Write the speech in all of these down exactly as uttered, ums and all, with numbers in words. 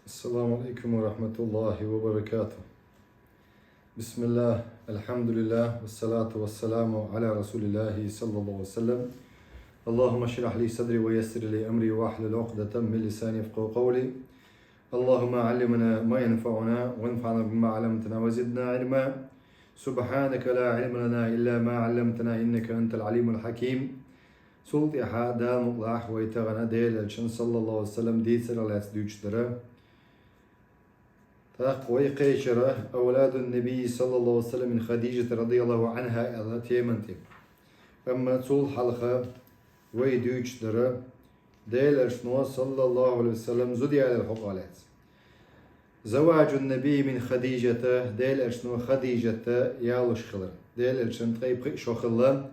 السلام عليكم ورحمة الله وبركاته. بسم الله، الحمد لله، والصلاة والسلام على رسول الله صلى الله عليه وسلم. اللهم اشرح لي صدري ويسر لي أمري واحلل عقدة من لساني يفقهوا قولي. اللهم علمنا ما ينفعنا وانفعنا بما علمتنا وزدنا علما. سبحانك لا علم لنا إلا ما علمتنا إنك أنت العليم الحكيم. Цул тӀехьа Дала мукъ лахь вай тахана Делан Элчан саллаллаху алейхи ва саллям дийцарах лаьцна дуьйцуш дара. ТӀаккха вай кхечира «أولاد النبي صلى الله عليه وسلم من خديجة رضي الله عنها» аьлла теман тӀе. Амма цул хьалха вай дуьйцуш дара Делан Элчано саллаллаху алейхи ва саллям зуда ялар хьокъехь лаьцна. «زواج النبي من خديجة», Делан Элчано Хадижата ялуш хилар. Делан Элчан ткъе пхиъ шо хилла,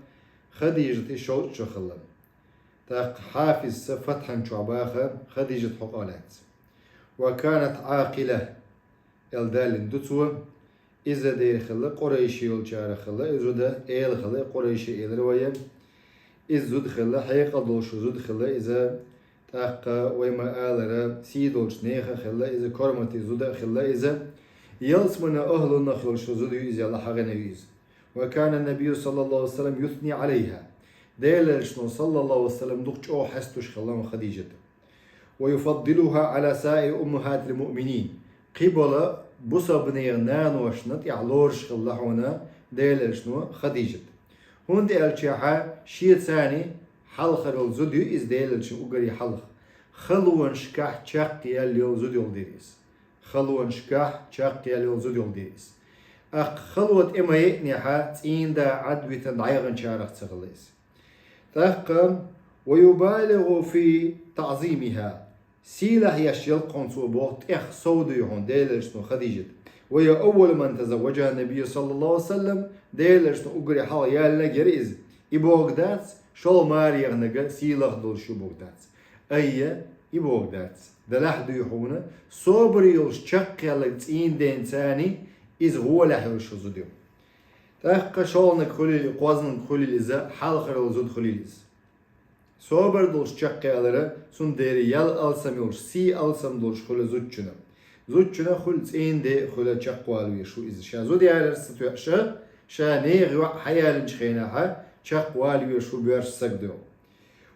Хадижата шовзткъа шо хилла. ТӀаккха Хьафиза Фатхьан чохь баха Хадижат хьокъехь лаьцна. «وكانت عاقلة», аьлла далийна ду цо. Иза дера хилла, къурайши йолчарах хилла, иза зуда эла хилла, къурайши элира вай. Иза зуда хилла, хьекъал долуш зуда хилла иза, тӀаккха вай ма-аллара, сий долчу нехан хилла иза, кормате зуда а хилла иза. Ялсаманин ахӀлунах йолуш зуда ю иза аьлла хьахийна ю иза. «وكان النبي صلى الله عليه وسلم يثني عليها». Делан Элчано саллаллаху алейхи ва саллям дукха чӀогӀа хьестуш хилла Хадижата. «ويفضلها على سائر أمهات المؤمنين». Кхин болу бусалба нехан наношна тӀехь лоруш хилла хьуна Делан Элчано Хадижат. ХӀунда аьлча шен царна хьалхара йолу зуда ю иза, Делан Элчан уггаре хьалха. Халонашкахь чекхъяьлла йолу зуда йолу дира иза. Халонашкахь чекхъяьлла йолу зуда йолу дира иза. ТӀаккха хало тӀе ма еънехь, цӀийнда Ӏад витина дӀаяханчарах ца хилла иза. ТӀаккха: «ويبالغ في تعظيمها». Сийлахь еш ялкъонца боху тӀех сов дуй хьуна Делан Элчано Хадижат. «وهي أول من تزوجها النبي صلى الله عليه وسلم». Делан Элчано уггаре хьалха ялийнарг яра иза. И бохург дац, шолгӀа марехнага сийлахь долуш ю бохург дац. Айя, и бохург дац. Делахь дуй хьуна, собар йолуш чекхъяьлларг цӀийнда царна иза гӀолехь йолуш зуда ю. ТӀаккха шолгӀаниг хуьлийла, кхозниг хуьлийла иза, хьалхара йолу зуда хуьлийла иза. Собар долуш чекхъялара, цундела ял алсам йолуш, сий алсам долуш хуьлу зудчунна. Зудчунна хуьлу цӀийнда хуьлу чекхвала везаш ву иза. Ша зуда яларца ца тоьуш, ша нехан йоӀ хьаялийнчу хенахь чекхвала везаш ву боьрша саг ду.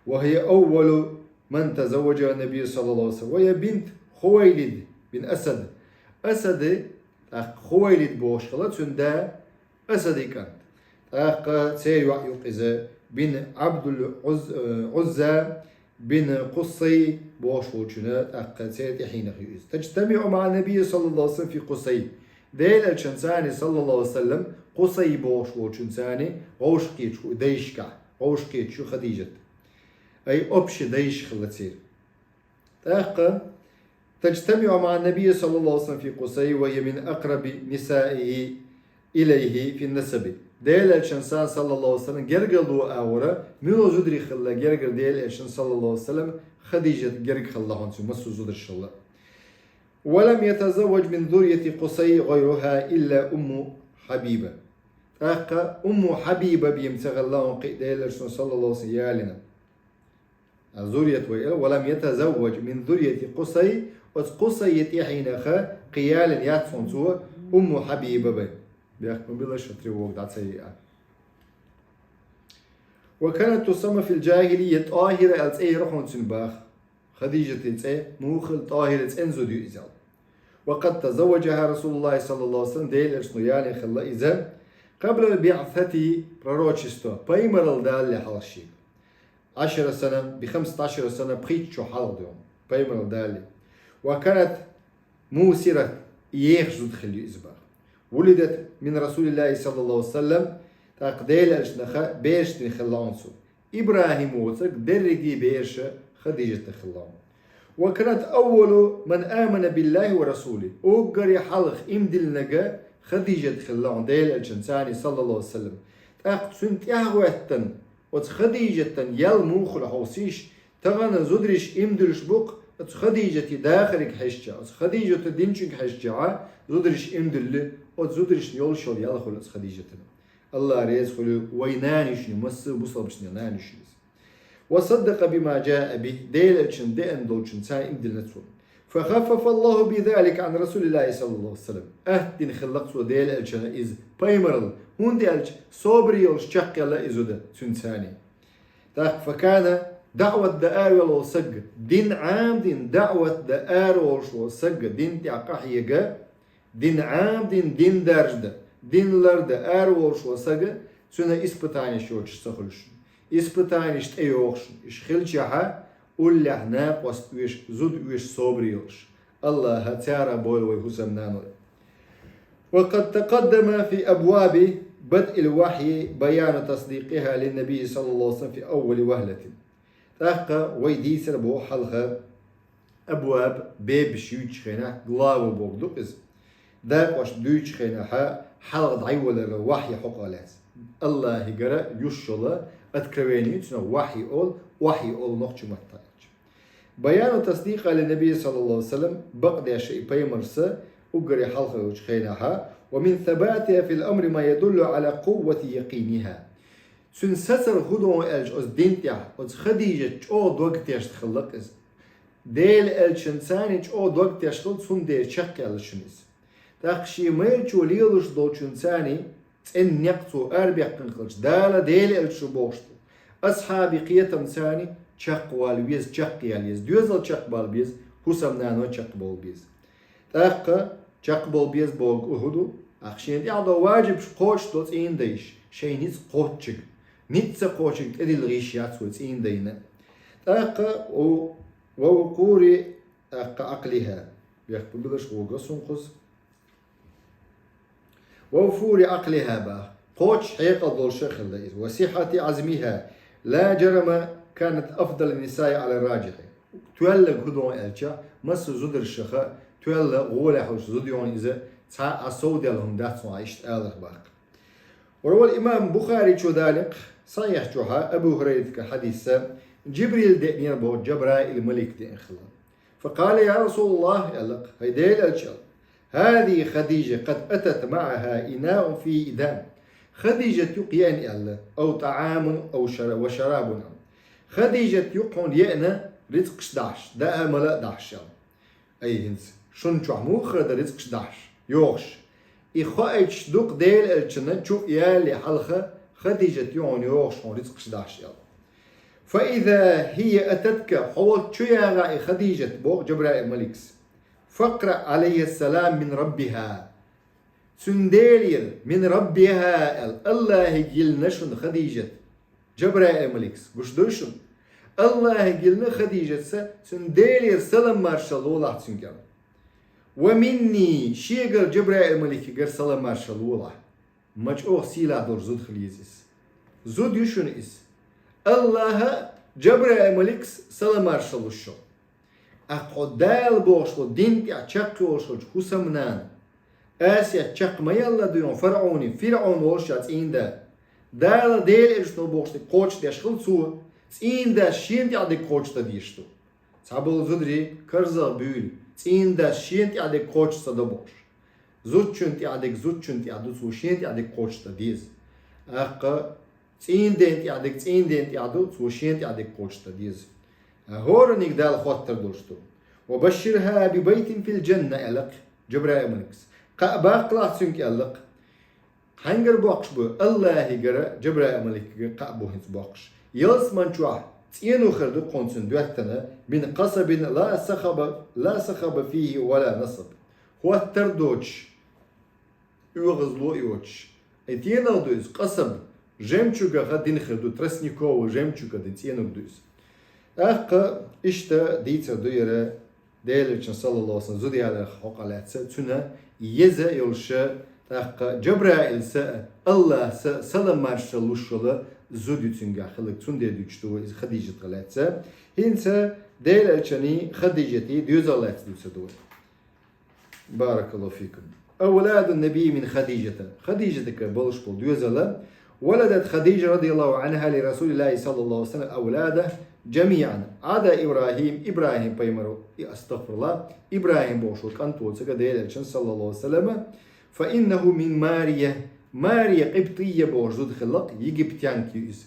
«وهي أول من تزوجها النبي صلى الله عليه وسلم. وهي بنت خويلد بن أسد». Асад, тӀаккха Хувайлид бохуш хилла цуьнан да, Асади кӀант. ТӀаккха церан йоӀ ю иза, бин Абдул Уз-, э, Узза, бин Кхусай бохуш волчунна, тӀаккха церан тӀаьхьенах ю иза. «تجتمع مع النبي صلى الله عليه وسلم في قصي». Делан Элчанца царна, саллаллаху алейхи ва саллям, Кхусай бохуш волчунца царна вовшахкхеташ ву дайшкахь, вовшахкхеташ ю Хадижат. Ай, общий дайш хилла церан. ТӀаккха: «تجتمع مع النبي صلى الله عليه وسلم في قصي وهي من أقرب نسائه إليه في النسب». Делан Элчанца царна, саллаллаху алейхи ва саллям, гергарло агӀора, муьлха зударий хилла гергара Делан Элчанна, саллаллаху алейхи ва саллям, Хадижат герга хилла хьуна цуьнан массо а зударшалла. «ولم يتزوج من ذرية قصي غيرها إلا أم حبيبة». ТӀаккха Умму Хьабиба бен ца хилла хьуна кхин а Делан Элчано, саллаллаху алейхи ва саллям, ялийна. А зуррият вай ала: «ولم يتزوج من ذرية قصي», оцу Кхусайи тӀаьхьенах кхин ялийна яц хьуна цо Умму Хьабиба бен. Бехк ма билла, ша тревога дӀа ца йиа. «وكانت تسمى في الجاهلية طاهرة», аьлла цӀе яра хьуна цуьнан баха. Хадижатан цӀе муха хилла, ТӀахӀира цӀена зуда ю иза аьлла. «وقد تزوجها رسول الله صلى الله عليه وسلم», Делан Элчано ялийна хилла иза, «قبل البعثة», пророчество, пайхамаралла далале хьалха шега. «عشر سنة», «بخمسة عشر سنة», пхийтта шо хьалха ду, пайхамаралла далале. «وكانت موسرة», еха зуда хилла ю иза баха. «ولدت من رسول الله صلى الله عليه وسلم», тӀаккха Делан Элчанах бераш дина хилла хьуна цо. ИбрахӀим воцург дерриге бераш Хадижатах хилла хьуна. «وكانت أول من آمن بالله ورسوله». Уггаре хьалха иман диллинарг Хадижат хилла хьуна Делан Элчанца, саллаллаху алейхи ва саллям. ТӀаккха цуьнан тӀаьхьа гӀоьттина, оцу Хадижатан ял муха хуьлу хьовсийша, тахана зударий иман дуьллуш бу-кх оцу Хадижатан дахарга хьежча, оцу Хадижата динчуьнга хьежча, зударий иман дуьллу, оцу зударшна йолуш йолу ял хуьлу оцу Хадижатана. АллахӀ реза хуьлийла вайн наношна, массо а бусалбачу наношна иза. «وصدق بما جاء به», Делан Элчано деана долчунна иман диллина цо. فخفف الله بذلك عن رسول الله صلى الله عليه وسلم. Аттина хиллакх цо Делан элчана из пайхамарал, хӀунда аьлча собар йолаш чакхъяьлла из зуда цунцани. ТӀаккха فكان, даӀват дан араваьнна вола саг, дин Ӏамадина даӀват дан араваьнна вола саг, дин тӀа къахьега, дин Ӏамадина, дин даржда, дин ларда араваьнна вола саг, цунна испытанеш йоацаш ца хуьлуш. Испытанеш тӀайоагӀаш, уж хилчахьа, уллехь накъост оьшу, зуда оьшу собар йолаш. АллахӀа царех бойла вай хӀусамнаной. وقد تقدم في أبواب بدء الوحي بيان تصديقها للنبي صلى الله عليه وسلم في أول وهلة. ТӀаккха вай дийцар боху хьалха, абваб, бебаш юьйцучу хенахь, глава бохург ду иза. Дакъош дуьйцучу хенахьа, хьалха дӀайолар вахьи хьокъехь лаьцна. АллахӀигара юьсуш йола откровение ю цунах вахьи олу, вахьи олу нохчийн маттахь аьлча. بيان تصديقها للنبي صلى الله عليه وسلم, бакъдеш и пайхамарс уггаре хьалха йолчу хенахьа, ومن ثباتها في الأمر ما يدل على قوة يقينها. Цуьнан сацар хӀун ду аьлча, оцу дин тӀехь, оцу Хадижат чӀогӀа дог тешна хиллакх иза. Делан элчанцани чӀогӀа дог тешна хилла, цундела чекхъяьлла шуна иза. ТӀаккха шен майрачо лелош долчуьнцани цӀена некъ цо арабаьккхина хилча, Дала, Делан элчано бохуш ду. Асхьабийн кхетамцани чекхвала веза, чекхъяла еза, доьзал чекхбала беза, хӀусамнаной чекхбовла беза. ТӀаккха чекхбовла беза бохург хӀун ду? ТӀаккха шена тӀехь долу важибаш кхочушдо цӀийнан дайша, шайн ницкъ кхоччург. Ницкъ ца кхочург тӀедилла гӀийш яц вай цӀийнан дайна. ТӀаккха у-, ووفور, тӀаккха عقلها. Бехк ма билаш, вогӀу суна кхуза. ووفور عقلها боху. Кхоччуш хьекъал долуш а хилла иза. وصحة عزمها. لا جرم كانت أفضل النساء على الراجح. Тоьлларг хӀун ду аьлча, массо а зударшха тоьлла гӀолехь йолуш зуда ю иза, цхьа а совдаьлла хӀума дац хьуна иштта аларх баккха. وروى الإمام البخاري чу даликъ, Сахьихь чохьа, Абу ХӀурайратагара хьадис, Джибрил деънера боху, Джабраил малик деъна хилла. فقال: يا رسول الله, аьлла-кх, хӀай Делан элча, аьлла, هذه خديجة قد أتت معها إناء فيه إدام. Хадижат юкъа еана, аьлла, أو طعام أو شر-، وشراب, аьлла. Хадижат юкъа хьуна еана рицкъаш дахьаш, даа-мала а дахьаш, аьлла. Ай, хӀинца шуна чохь муха хир дара рицкъаш дахьаш, йогӀуш? И хоуьйтуш ду-кх Делан элчанна чу а ялале хьалха, Хадижат ю хьуна йогӀуш хьуна рицкъаш дахьаш, аьлла. فإذا هي أتتك, хьо волчу чу ягӀахь и Хадижат, боху Джабраил маликас, فاقرأ عليها السلام من ربها. Цуьнан Делера, من ربها аьлла, АллахӀе гилна шуна Хадижат. Джабраил маликас, гуш дуй шуна? АллахӀе гилна Хадижатс, цуьнан Делера салам-маршалла лолахь цуьнгара. ومني, шегара, Джабраил маликагара, салам-маршалла лолахь. Ма чӀогӀа сийлахь долуш зуда хила еза иза. Зуда ю шуна иза. АллахӀа Джабраил маликас салам-маршалла луш шу. ТӀаккха хьо Дала бохуш волу дин тӀехь чекхйолуш волчу хӀусамнана, Асият чекх ма яьлла дуй хьуна ФирӀауни, ФирӀаун волуш ша цӀийнан да. Дала, Делан элчано бохуш дерг кхочушдеш хилла цо, цӀийнан дас шена тӀехь дерг кхочушдан дезаш ду. Цхьаболу зударий карзах буьйлу, цӀийнан дас шена тӀехь дерг кхочуш ца до бохуш. Зудчунна тӀехь дерг зудчунна тӀехь ду, цо шена тӀехь дерг кхочушдан деза. ТӀаккха цӀийнан ден тӀехь дерг цӀийнан ден тӀехь ду, цо шена тӀехь дерг кхочушдан деза. ХӀораниг Дала хоттар долуш ду. وبشرها ببيت في الجنة, аьлла-кх Джабраил маликас. Кхаъ баккхалахь цуьнга, аьлла-кх. Хьаьнгара боккхуш бу? АллахӀигара, Джабраил маликагара кхаъ бу хӀинца боккхуш. Ялсаман чохь цӀено хир ду кхунцун доьттана, من قصب لا صخب، لا صخب فيه ولا نصب. ХӀоттар доцуш, оьгӀазло а йоцуш. И тӀенах ду иза, къасаб, жемчугаха дина хир ду, тростниковый жемчуга дина цӀенуг ду иза. ТӀаккха иштта дийцар ду яра Делан элчан, саллаллаху алейхи ва саллям, зуда яларх хьокъехь лаьцна, цуьнан еза йолуша, тӀаккха Джабраилса, Аллахьса салам-маршалла луш йола зуда ю цуьнгахь хилларг, цундела дуьйцуш ду вай иза Хадижатах лаьцна. ХӀинца Делан элчанний Хадижатий доьзал лаьцна дуьйцур ду вай. بارك الله فيكم. أولاد النبي من خديجة. Хадижатагара болуш болу доьзал. ولدت خديجة رضي الله عنها لرسول الله صلى الله عليه وسلم أولادا جميعا عدا إبراهيم, ИбрахӀим пайхамар, и, астагфируллах, ИбрахӀим бохуш волу кӀант воцург Делан элчанна, саллаллаху алейхи ва саллям, فإنه من مارية, Мария Къибтийя бохуш зуда хиллакх, египтянка ю иза.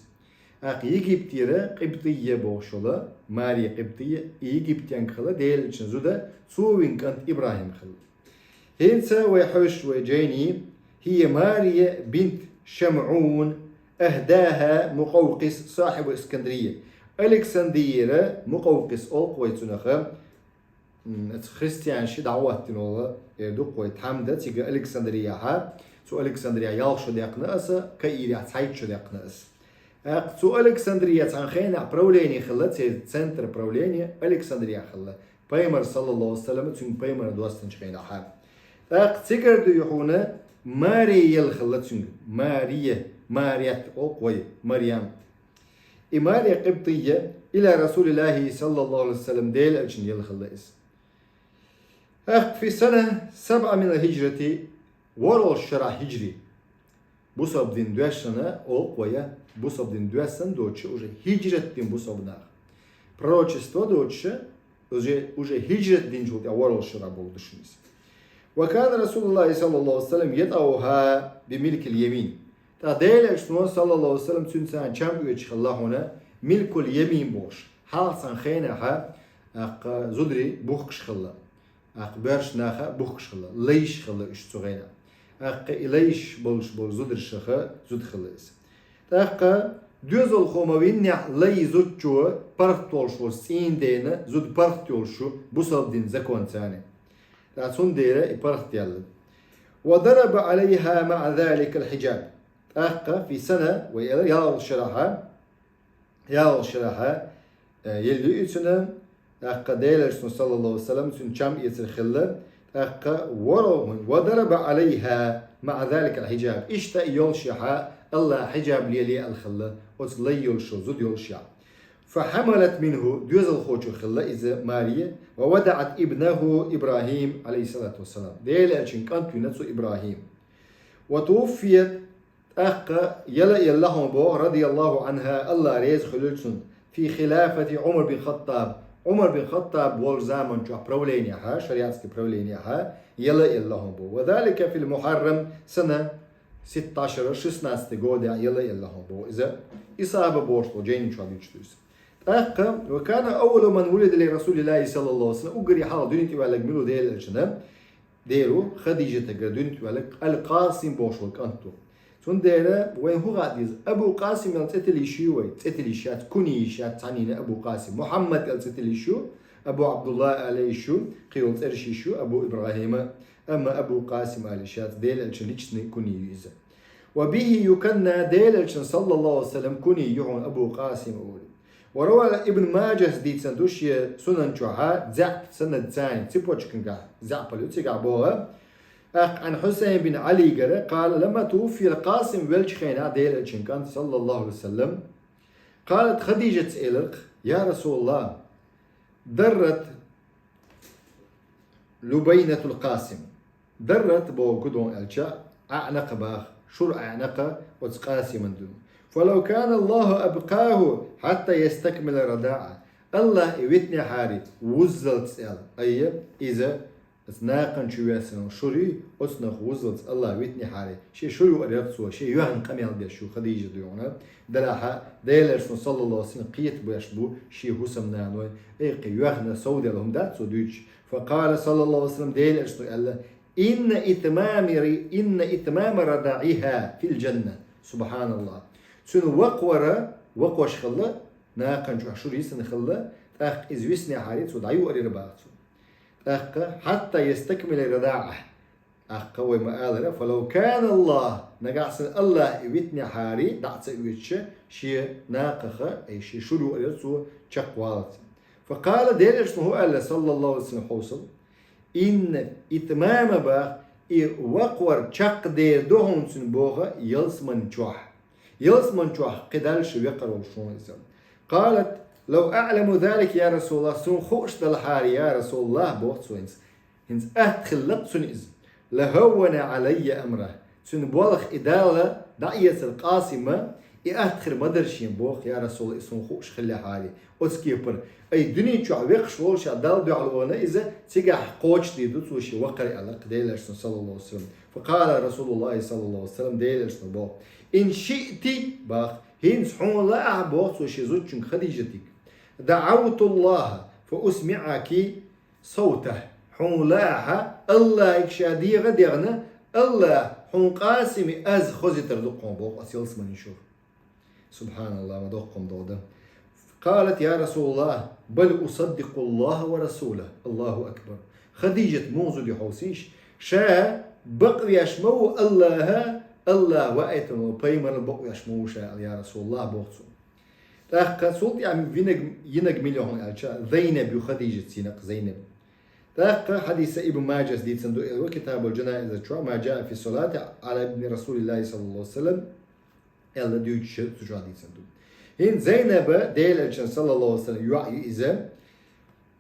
ТӀаккха Египтера Къибтийя бохуш йола, Мария Къибтийя, и Египтенга хилла Делан Элчан зуда, цо вина кӀант ИбрахӀим хилла. ХӀинца вай хьоьжуш вай жайни: «هي ماريا بنت شمعون أهداها مقوقس صاحب الإسكندرية». Александрера Мукъавкъис олу вай цунах, м, оцу христианашка дӀахӀоттийна волу, эр ду-кх вай, тхьамда цига Александрияхьа, цу Александрияхь ялх шо даьккхина аса, Каирехь цхьайтта шо даьккхина аса. ТӀаккха цу Александрия цхьана хенахь правление хилла, церан центр правления Александрия хилла. Пайхамар, саллаллаху алейхи ва саллям, цуьнга пайхамар доссанчу хенахьа. ТӀаккха цигара дуй хьуна Мария яла хилла цуьнга. Мария, Марият олу вай, Марьям. И Мария Къибтийя, иля Расулиллахи саллаллаху алейхи ва саллям, Делан Элчанна яла хилла иза. ТӀаккха في سنة سبع من الهجرة, ворхӀалгӀачу шарахь хӀиджри. Бусалба дин доьссина, олу вай, бусалба дин доьссина доцуша уже хӀиджрат дина бусалба нах. Пророчество доцуша уже, уже хӀиджрат динчул тӀаьхьа ворхӀалгӀачу шарахь болу ду шуна иза. وكان رسول الله صلى الله عليه وسلم يطأها بملك اليمين. ТӀаккха Делан Элчано, саллаллаху алейхи ва саллям, цуьнца чам оьцуш хилла хьуна милкул ямин бохуш. Хьалха цхьана хенахьа, тӀаккха зударий бухкуш хилла. ТӀаккха боьрша наха бухкуш хилла, лайш хилла уьш цу хенахь. ТӀаккха и лайш болуш болу зударшаха зуда хилла иза. ТӀаккха доьзалхо ма виннехь, лай зудчо паргӀат волуш волу цӀийндена зуда паргӀат йолуш ю бусалба дин законца. ТӀаккха цундела и паргӀат яьлла. وضرب عليها مع ذلك الحجاب. ТӀаккха في سنة, вай элира, ялхалгӀа шарахьа, ялхалгӀа шарахьа, э, яла ю и цуьнан, тӀаккха Делан Элчано, саллаллаху алейхи ва саллям, цуьнан чам эцар хилла, тӀаккха ворхӀ-, وضرب عليها مع ذلك الحجاب. Иштта и йолушехьа, Аллаха хьиджаб лелае аьлла хилла, оцу лай йолуш йолу зуда йолушехь. فحملت منه, доьзалхочух хилла иза Мария, ووضعت ابنه إبراهيم عليه الصلاة والسلام. Делан Элчанан кӀант вина цу ИбрахӀим. وتوفيت, тӀаккха яла а елла хьуна боху, رضي الله عنها, Аллах реза хуьлийла цунна, في خلافة عمر بن الخطاب, Ӏумар бин Хаттаб волчу заман чохь правленехьа, шариатский правленехьа, яла а елла хьуна боху. وذلك في المحرم سنة ستة عشر, шестнадцатый годехь яла а елла хьуна боху. Иза Исаба бохуш долу жайни чохь дуьйцуш ду иза. ТӀаккха, وكان أول من ولد لرسول الله صلى الله عليه وسلم, уггаре хьалха дуьнен тӀе ваьлларг мила ву Делан Элчанан? Дера ву, Хадижатагара дуьнен тӀе ваьлларг Аль-Къасим бохуш волу кӀант ву. Цундела вайн хӀун хаьа деза? Абу Къасим аьлла цӀе тилла йиш ю вай? ЦӀе тилла йиш яц, куни йиш яц цхьаннена Абу Къасим. Мухьаммад аьлла цӀе тилла йиш ю, Абу Ӏабдулла ала йиш ю, кхин йолу цӀераш йиш ю, Абу ИбрахӀима. Амма Абу Къасим ала йиш яц, Делан Элчанан личный куни ю иза. وبه يكنى, Делан Элчанан, саллаллаху алейхи ва саллям, куни ю хьуна Абу Къасим олу. وروى ابن ماجه, дийцина ду шен сунан чохьа, заьӀап санад цани, цепочкангахь, заьӀапал ю цигахь боху. ТӀаккха عن حسين بن علي гара, قال: لما توفي القاسم, веллачу хенахь Делан Элчанан кӀант, саллаллаху алейхи ва саллям, قالت Хадижатс элира: يا رسول الله, ضرت لبينة القاسم. Даррат боху гудон аьлча, Ӏаьнакха баха, шура Ӏаьнакха оцу Къасиман ду. فلو كان الله أبقاه حتى يستكمل الرضاعة. Аллах и витнехьари вуззалц аьлла. Айя, иза оцу накхан чу вессина шури, оцунах вуззалц Аллах витнехьари. Шен шура юкъара яра цо, шен йоьхна къамел деш ю Хадижа дуьйхьуна. Делахьа, Делан Элчано, саллаллаху алейхи ва саллям, кхетабеш бу шен хӀусамнаной, айкхи йоьхна совдела хӀума дац цо дуьйцуш. فقال صلى الله عليه وسلم, Делан Элчано аьлла: إن إتمام ر-، إن إتمام رضاعها في الجنة. Субханаллах. Цуьнан вакхавара, вакхош хилла, накхан чохь шура йисина хилла, тӀаккха иза виснехьари цо дӀаюкъарира баха цо. ТӀаккха, حتى يستكمل الرضاعة. ТӀаккха вай ма-аллара: فلو كان الله, нагахь санна Аллах и витнехьари дӀа а ца оьцуша, шен накхаха, ай, шен шура юкъара цо чекхваллалц. فقال, Делан Элчано хӀун аьлла, саллаллаху алейхи ва саллям, хьовсал: إن إتمام, баха, и вакхавар чекхдер ду хьуна цуьнан боху ялсаман чохь. Ялсаман чохь кхин Далла ши векхар волуш хьуна иза. قالت: لو أعلم ذلك يا رسول الله, суна хууш далахьара, я Расулаллах, боху цо хӀинца. ХӀинца атта хилла-кх цунна иза. لهون علي أمره. Цуьнан болх и Дала дӀаэцар Къасима, и атта хир ма дара шена боху, я Расулаллах, и суна хууш хиллехьара. Оцу кепара, ай, дуьнен чохь векхаш волуш а Далла дуьхьал вахана иза, цигахь кхочушдийр ду цо шен вакхар аьлла-кх Делан Элчано, саллаллаху алейхи ва саллям. فقال رسول الله صلى الله عليه وسلم, Делан Элчано боху: إن شئت, баха, ХӀинца хьуна лаахь, боху цо шен зудчуьнга Хадижатига: «دعوت الله فأسمعك صوته». Хьуна лаахь, АллахӀига ша дегӀ а дехна, АллахӀа хьуна къасаме аз хозийтар ду хьуна, боху, оцу ялсаманин шура. СубхьаналлахӀ, ма доккха хӀума догӀу дан. قالت: يا رسول الله، بل أصدق الله ورسوله. الله أكبر. Хадижат муха зуда ю хьовсийша, ша бакъвеш ма ву АллахӀа, АллахӀ ваийтина волу пайхамарна бакъвеш ма ву ша, я РасулаллахӀ, боху цо. ТӀаккха цул тӀаьхьа винаг, йинаг мила ю хьуна аьлча, Зайнаб ю, Хадижат синакъ Зайнаб. ТӀаккха хьадис Ибн Маджас дийцина ду, элва китабул джанаиз чохь, ما جاء في الصلاة على ابن رسول الله صلى الله عليه وسلم, аьлла дуьйцуш цу чохь дийцина ду. ХӀинца Зайнаба Делан Элчан, саллаллаху алейхи ва саллям, йоӀ ю иза,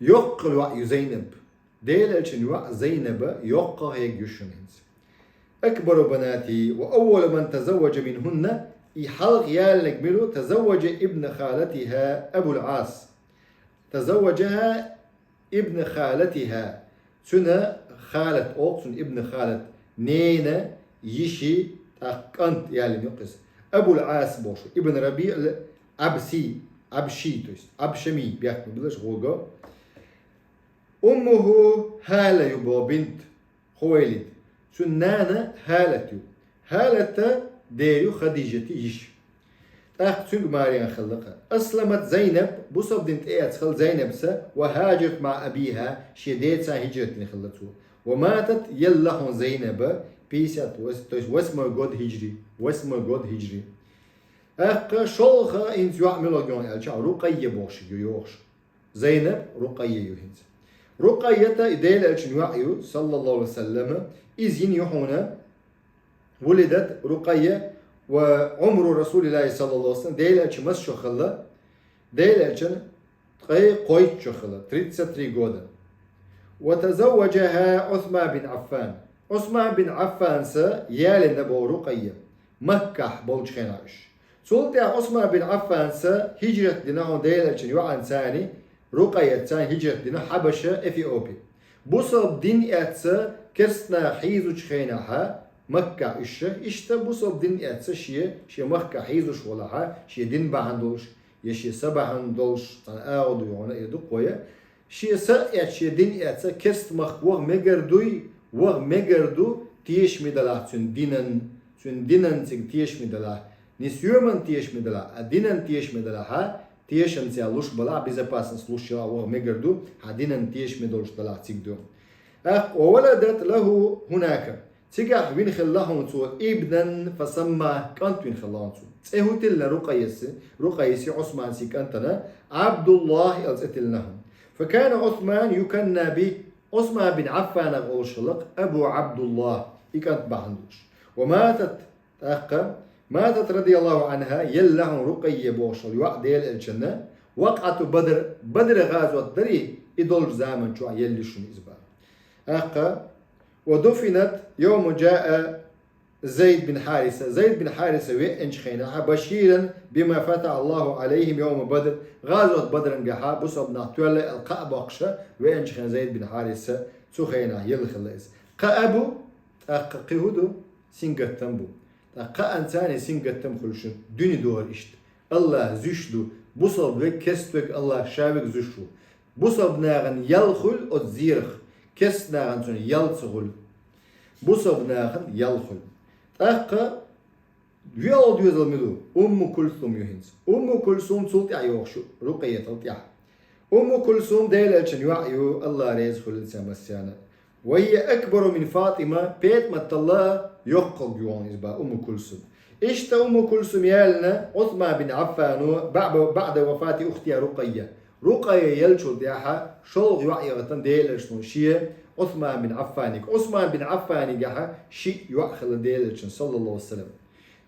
йоккхал йоӀ ю Зайнаб. Делан Элчан йоӀ Зайнаба йоккхал йоӀ ю шуна хӀинца. أكبر بناتي وأول من تزوج منهن, и хьалха ялниг мила ву, تزوج ابن خالتها أبو العاص. تزوجها ابن خالتها. Цуьнан халат олу цунна, ибн халат, ненан йишин, тӀаккха кӀант ялийна ю-кх иза. Абул Ӏас бохуш, ибн Рабиъ ал-Ӏабси, Ӏабши, то есть Ӏабшами, бехк ма билла, гӀо го. Уммуху Хала ю боху, бинт Хувайлид. Цуьнан нана Халат ю. Халата дера ю Хадижатан йиша. ТӀаккха цуьнга маре хилла-кх. أسلمت زينب, бусалба дин тӀеэцна хилла Зайнаб са, وهاجرت مع أبيها, шен децан хӀижрат дина хилла цо. وماتت, елла хьуна Зайнаба, пятьдесят восемь, то есть восьмой год хӀижри, восьмой год хӀижри. ТӀаккха шолгӀа хӀинца йоӀ мила ву аьлча, Рукъайя бохуш ю йохуш. Зайнаб, Рукъайя ю хӀинца. Рукъайята и Делан Элчан йоӀ ю, саллаллаху алейхи ва саллям, иза йина ю хьуна, ولدت رقية وعمر رسول الله صلى الله عليه وسلم, Делан Элчан маса шо хилла, Делан Элчан ткъе кхойтта шо хилла, тридцать три года. وتزوجها عثمان بن عفان. Ӏусман бин Ӏаффанца ялийна боху Рукъайя, Маккахь болчу хенахь уьш. Цул тӀаьхьа Ӏусман бин Ӏаффанца хӀижрат дина хьуна Делан Элчан йоӀанца, Рукъайятца царна хӀижрат дина Хьабаша, Эфиопи. Бусалба дин эцна керстанах хьийзучу хенахьа Маккахь уьш, иштта бусалба дин эцна шен, шен Маккахь хьийзуш волахьа, шен дин бахьана долуш, я шен са бахьана долуш, цхьана агӀо ду хьуна, и ду кхоя. Шен са а эцна, шен дин а эцна, керста махка ваха мегар дуй, ваха мегар ду, тешаме далахь цуьнан динан, цуьнан динан цига тешаме далахь, не соьман тешаме далахь, а динан тешаме далахьа, тешам цара луш балахь, безопасность луш ялахь ваха мегар ду, хьан динан тешаме долуш далахь цига ду. ТӀаккха وولدت له هناك. Цигахь вина хилла хьуна цо ابنا فسماه, кӀант вина хилла хьуна цо. ЦӀе хӀун тиллина Рукъайяси, Рукъайяси Ӏусманси кӀантана, Ӏабдуллах аьлла цӀе тиллина хьуна. فكان عثمان يكنى به, Ӏусман бин Ӏаффанах олуш хилла-кх Абу Ӏабдуллах, и кӀант бахьана долуш. وماتت, тӀаккха, ماتت رضي الله عنها, елла хьуна Рукъайя бохуш йоӀ Делан Элчанна, وقعة بدر, Бадран гӀазот дарий, и долчу заман чохь елла ю шуна иза боху. ТӀаккха, ودفنت يوم جاء زيد بن حارثة. Зайд бин Хьариса веанчу хенахь, بشيرا بما فتح الله عليهم يوم بدر. ГӀазот Бадрангахьа бусалба нах тоьлла аьлла кхаъ боккхуша веанчу хенахь Зайд бин Хьариса цу хенахь елла хилла иза. Кхаъ бу, тӀаккха кхин хӀун ду? Сингаттам бу. ТӀаккха кхаъанца сингаттам хуьлуш ю, дуьне догӀур иштта. АллахӀ зуьйш ду, бусалба вег, керста вег АллахӀ ша вег зуьйш ву. Бусалба нахана ял хуьлу оцу зерах, керста нахана цунна ял ца хуьлу. Бусалба нахана ял хуьлу. ТӀаккха виъал доьзал мила ву? Умму Кульсум ю хӀинца. Умму Кульсум цул тӀаьхьа йогӀуш ю, Рукъайятал тӀаьхьа. Умму Кульсум Делан Элчан йоӀ ю, АллахӀ реза хуьлда царна массарна. وهي أكبر من فاطمة, ПетӀаматтал йоккхалг ю хьуна иза боху Умму Кульсум. Иштта Умму Кульсум ялийна Ӏусман бин Ӏаффано بعد، بعد وفاة أختها رقية. Рукъайя еллачул тӀаьхьа шолгӀа йоӀ яхийтина Делан Элчано шен Ӏусман бин Ӏаффанига. Ӏусман бин Ӏаффанигахьа шиъ йоӀ хилла Делан Элчанан, саллаллаху алейхи ва саллям.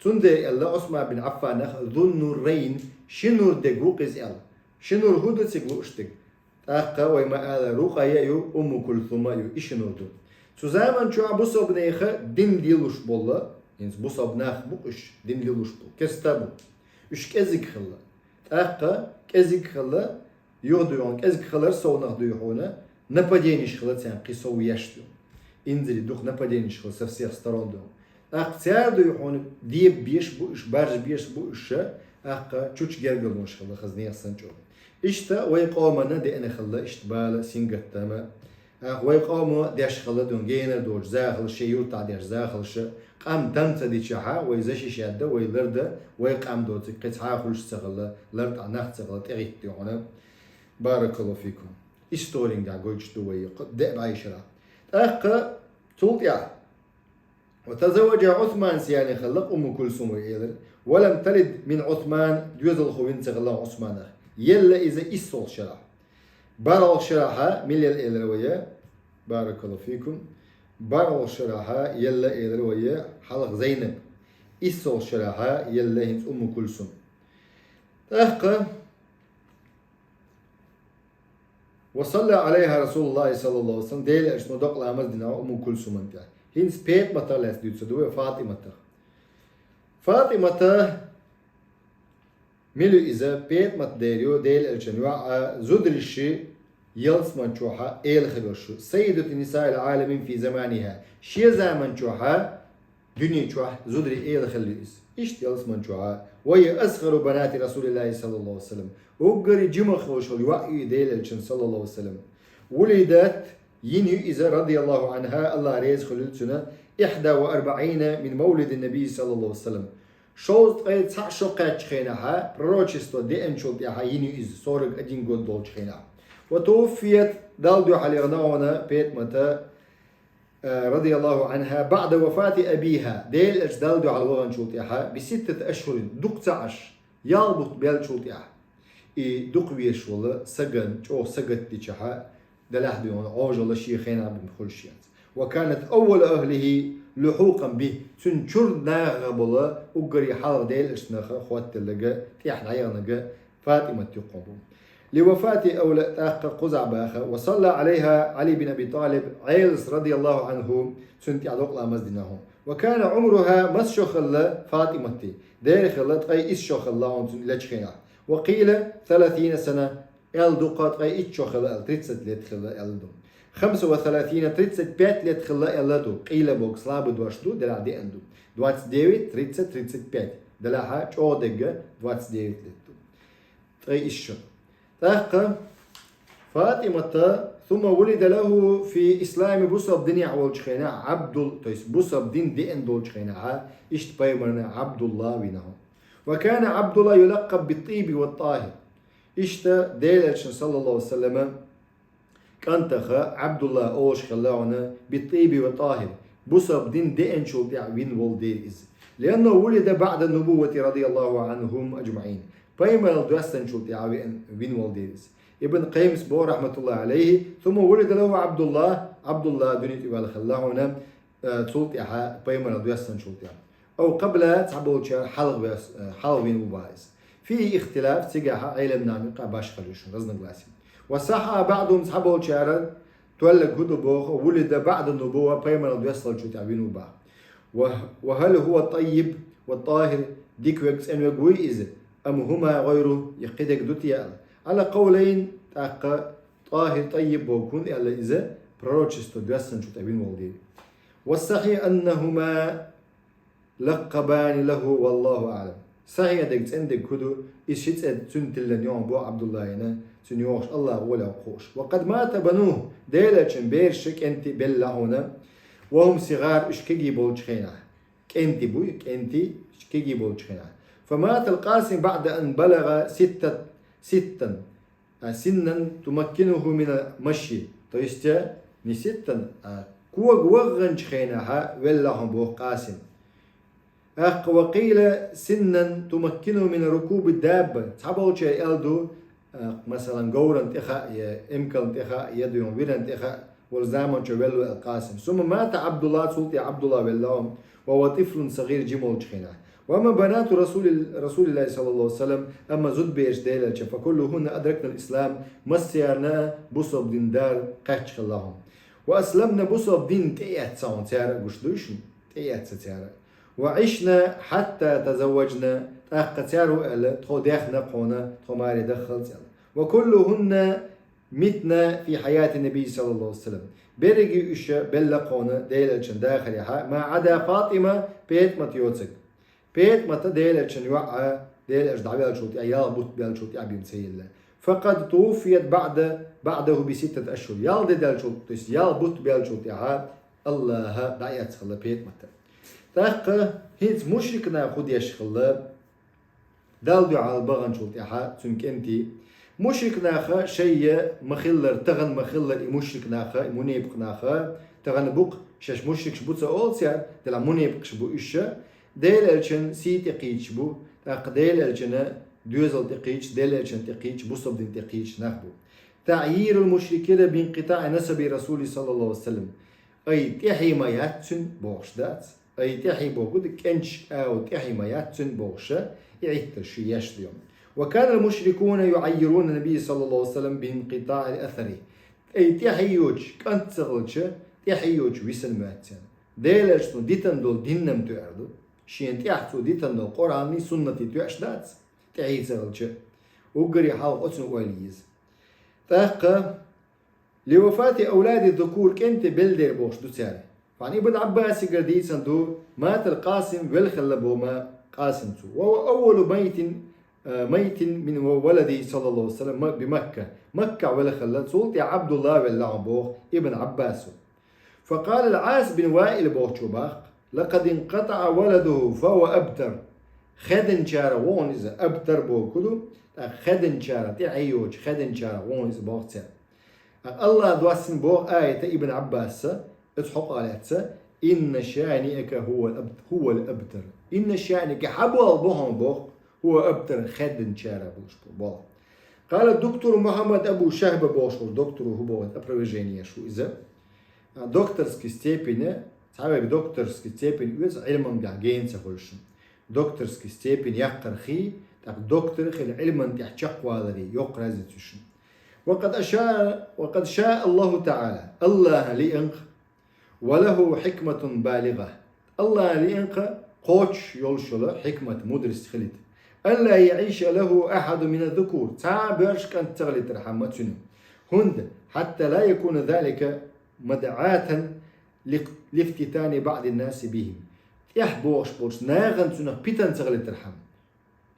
Цундела аьлла Ӏусман бин Ӏаффанах Зун-Нуррайн, ши нур дерг ву-кх иза аьлла. Ши нур хӀун ду цига лууш дерг? ТӀаккха вай ма-аллара, Рукъайя а ю, Умму Кульсум а ю, и ши нур ду. Цу заман чохь бусалбанеха дин лелош болла, хӀинца бусалба нах бу-кх уьш, дин лелош болу, керста бу. Уьш кӀезиг хилла. ТӀаккха кӀезиг хилла, юха дуй хьуна, кӀезиг хилар, совнах дуй хьуна, нападениш хилла царна кхин сов еш ду. Инзаре дукха нападениш хилла со всех сторон ду. ТӀаккха цара дуй хьуна, деба беш бу уьш, баржа беш бу уьш, ТӀаккха чуча гергарлонаш хилла хаза нехан санна чӀогӀа. Иштта вай къомана деана хилла иштта бала, сингаттам. ТӀаккха вай къомо деш хилла дун генара доцу захалш, шен юртахь деш захалш, къам там ца дичахьа, вай защищать да, вай ларда, вай къам доцург кхин цхьа хуьлуш ца хилла, лартӀехь нах ца хилла, тӀехӀитта ду хьуна. Баракаллаху фикум. Историнга гойтуш ду вай, деа бӀешарахь. ТӀаккха цул тӀаьхьа وتزوجها عثمان сияни хилла Умму Кульсум вай элира. ولم تلد من عثمان доьзалхо вина ца хилла Ӏусманах. Елла иза иссолгӀа шарахь. БархӀолгӀа шарахьа мила елла элира вай? Баракаллаху фикум. БархӀолгӀа шарахьа елла элира вай хьалха Зайнаб. ИссолгӀа шарахьа елла хӀинца Умму Кульсум. ТӀаккха وصلى عليها رسول الله صلى الله عليه وسلم, Делан элчано докъа ламаз дина Умму Кульсуман тӀехь. ХӀинца ПетӀматах лаьцна дуьйцур ду вай, ФатӀиматах. ФатӀимата мила ю иза? ПетӀмат дер ю Делан элчан йоӀ, зударий ялсамани чохь эла хилла йолуш ю. سيدة نساء العالمين في زمانها. Шен заман чохь дуьне чохь зударий эла хилла ю иза. Иштта ялсамани чохь. وهي أصغر بنات رسول الله صلى الله عليه وسلم. Уггаре жимах волуш йолу йоӀ ю и Делан элчан, صلى الله عليه وسلم. ولدت, йина ю иза, رضي الله عنها, АллахӀ реза хуьлийла цунна, إحدى وأربعين من مولد النبي صلى الله عليه وسلم. Шовзткъе цхьаъ шо кхаьччу хенахьа, пророчество деанчул тӀаьхьа йина ю иза, сорок один год долчу хенахь. وتوفيت, Далла дуьхьал яхана хьуна ПетӀмата, رضي الله عنها بعد وفاة أبيها, Делан элча Далла дуьхьал ваханчул тӀаьхьа, بستة أشهر, дукха ца Ӏаш, ялх бутт беллачул тӀаьхьа. И дукха везаш волу сагана, чӀогӀа сагатдичахьа, делахь дуьйна Ӏожалла шен хенахь бен хуьлуш яц. وكانت أول أهله لحوقا به, цуьнан чуьра нахах болу уггаре хьалха Делан элчанах хоттаелларг, тӀехь дӀаяханарг ФатӀимат юккъехь бу. لوفاة أولادها, тӀаккха кхузахь баха, وصلى عليها علي بن أبي طالب, Ӏелас, رضي الله عنه, цунна тӀехь докъа ламаз дина хьуна. وكان عمرها, маса шо хилла ФатӀиматан? Дера хилла ткъе исс шо хилла хьуна цунна лечу хенахь. وقيل ثلاثين سنة, аьлла ду-кх ткъе итт шо хилла аьлла, тридцать лет хилла аьлла ду. خمسة وثلاثين, тридцать пять лет хилла аьлла ду. Къийла бохург слабый дош ду, делахь деана ду. Двадцать девять, тридцать, тридцать пять. Делахь чӀогӀа дерг двадцать девять лет ду. Ткъе исс шо. ТӀаккха ФатӀимата, ثم ولد له في الإسلام, бусалба динехь волчу хенахь Ӏабдул-, то есть бусалба дин деана долчу хенахьа, иштта пайхамарна Ӏабдулла вина хьуна. وكان عبد الله يلقب بالطيب والطاهر. Иштта Делан элчанан, صلى الله عليه وسلم, кӀантах Ӏабдулла олуш хилла хьуна, بالطيب والطاهر, бусалба дин деанчул тӀаьхьа вина волу дела иза. لأنه ولد بعد النبوة رضي الله عنهم أجمعين. Пайхамаралла доьссанчул тӀаьхьа веана, вина волу дела иза. Ибн Къаййимас боху, رحمة الله عليه, ثم ولد له عبد الله, Ӏабдулла дуьне тӀе ваьлла хилла хьуна, э, цул тӀаьхьа, пайхамаралла доьссанчул тӀаьхьа. أو قبلها, цхьаболчара хьалха вес-, э, хьалха вина ву боху иза. فيه اختلاف, цигахь Ӏеламнахана юкъахь башхалла ю шуна, разногласия. وصحح بعضهم, цхьаболчара тоьлларг хӀун ду боху, ولد بعد النبوة, пайхамаралла доьссалчул тӀаьхьа вина ву боху. و-, وهل هو الطيب والطاهر, дика верг, цӀена верг вуй иза, أم هما غيره, я кхидерг ду те аьлла. على قولين, тӀаккха тӀахӀир, тӀаййиб бохург хӀунда аьлла иза, пророчество доьссанчул тӀаьхьа вина волу дела. والصحيح أنهما لقبان له والله أعلم. Сахьихь дерг, цӀена дерг хӀун ду, иза ши цӀе цуьнан тиллина ю боху Ӏабдуллахьина, цуьнан йохуш АллахӀ гӀолехь хууш. وقد مات بنوه, Делан элчанан бераш, кӀентий белла хьуна, وهم صغار, уьш кегий болчу хенахь. КӀентий буй, кӀентий, уьш кегий болчу хенахь. فمات القاسم بعد أن بلغ ستة, ستة, а, سنا تمكنه من المشي. То есть, а, не ستة, а, кога ваханчу хенахьа велла хьуна боху Къасим. ТӀаккха وقيل سنا تمكنه من ركوب الدابة. Цхьаболчара аьлла ду, а, масалан, говрана тӀе хаьа, я эмкална тӀе хаьа, я дуьйна вирана тӀе хаьа, волу заманчохь велла ву аьлла Къасим. ثم مات عبد الله, цул тӀаьхьа Ӏабдулла велла хьуна, وهو طفل صغير, жима волчу хенахь. وأما بنات رسول, رسول الله صلى الله عليه وسلم, амма зудбераш Делан элчанан, فكلهن أدركن الإسلام, массарна бусалба дин дар кхаьчча хилла хьуна. وأسلمن, бусалба дин тӀеэцна хьуна цара, гуш дуй шуна, тӀеэцна цара. وعشن حتى تزوجن, тӀаккха цара хӀун аьлла, тхо даьхна кхунна, тхо маре даххалц аьлла. وكلهن متن في حياة النبي صلى الله عليه وسلم. Берриге уьш белла кхунна Делан элчанан дахарехьа, ما عدا فاطمة, ПетӀмат йоцург. ПетӀмат Делан элчанан йоӀ а, Дела Элча дӀаваьллачул тӀехьа, ялх бутт баьллачул тӀехьа бина ца елла. فقد توفيت بعد بعده بستة أشهر. Ялх ди даьллачул, то есть ялх бутт баьллачул тӀехьа АллахӀа дӀаэцна хилла ПетӀамат. ТӀаккха хӀинца мушрик наха хӀу деш хилла, Далла дуьхьал баханчул тӀехьа цуьнан кӀентий. Мушрик наха шайя ма-хиллара, тахан ма-хиллара и мушрик наха, и мунепакъ наха, тахан бу-кх, шаьш мушрикаш бу ца олу цара, делахь мунепакъаш бу уьш. Дела Элчан сий тӀекхийдаш бу, тӀаккха Дела Элчан доьзал тӀекхийдаш, Дела Элчан тӀекхийдаш, бусалба дин тӀекхийдаш нах бу. تعيير المشركين بانقطاع نسب رسول الله صلى الله عليه وسلم. Ай тӀаьхье ма яц цуьнан бохуш дац. Ай тӀаьхье бохург кӀентий, ау тӀаьхье ма яц цуьнан бохуш, и Ӏиттар ши еш ду. وكان المشركون يعيرون النبي صلى الله عليه وسلم بانقطاع أثره. Ай тӀаьхье йоцуш кӀант ца хилча, тӀаьхье йоцуш висина моьтту царна. Дела Элчано дитина долу дин-м тоьар ду. Шена тӀехь цо дитина долу Къуръанний, суннатий тоьаш дац, тӀаьхье ца хилча. Уггаре хьалха оцунна ойла е еза. ТӀаккха لوفاة أولاد الذكور, кӀентий белла дара бохуш ду цара. فعن ابن عباس, цигара дийцина ду, مات القاسم, велла хилла боху-м Къасим цо. وهو أول ميت, а, ميت من ولده صلى الله عليه وسلم بمكة. Маккахь велла хилла, цул тӀаьхьа Ӏабдулла велла хьуна боху Ибн Ӏаббасо. فقال العاص بن وائل бохучо боху: لقد انقطع ولده فهو أبتر. Хединчарах ву хьуна иза, абтар бохург ду, тӀаккха хединчарах, тӀаьхье йоцуш хединчарах ву хьуна иза боху цара. ТӀаккха АллахӀа доссийна боху аят Ибн Ӏаббаса, оцу хьокъехь лаьцна: إن شانئك هو الأبت-, هو الأبتر. إن شانئك, хьан болх бу хьуна боху, هو الأبتر, хединчарах болуш бу болх. قال الدكتور محمد أبو شهبة бохуш волу доктор ву, хӀун боху, опровержение еш ву иза. А, докторский степень, цхьаверг докторский степень оьцу Ӏилманехь гена ца хуьлуш. Докторский степень яккхар хи, тӀаккха доктор хила Ӏилман тӀехь чекхваларе, йоккха разница ю шуна. وقد أشاء، وقد شاء الله تعالى, АллахӀа лиъна-кх, وله حكمة بالغة. АллахӀа лиъна-кх кхочуш йолуш йолу хьикмат, мудрость хилийта. ألا يعيش له أحد من الذكور. Цхьа а боьрша кӀант ца хилийтархьама цуьнан. ХӀунда, حتى لا يكون ذلك مدعاة لاق-، لافتتان بعض الناس بهم. ТӀехь бохуш болчу нахана цуьнах питана ца хилийтархьама.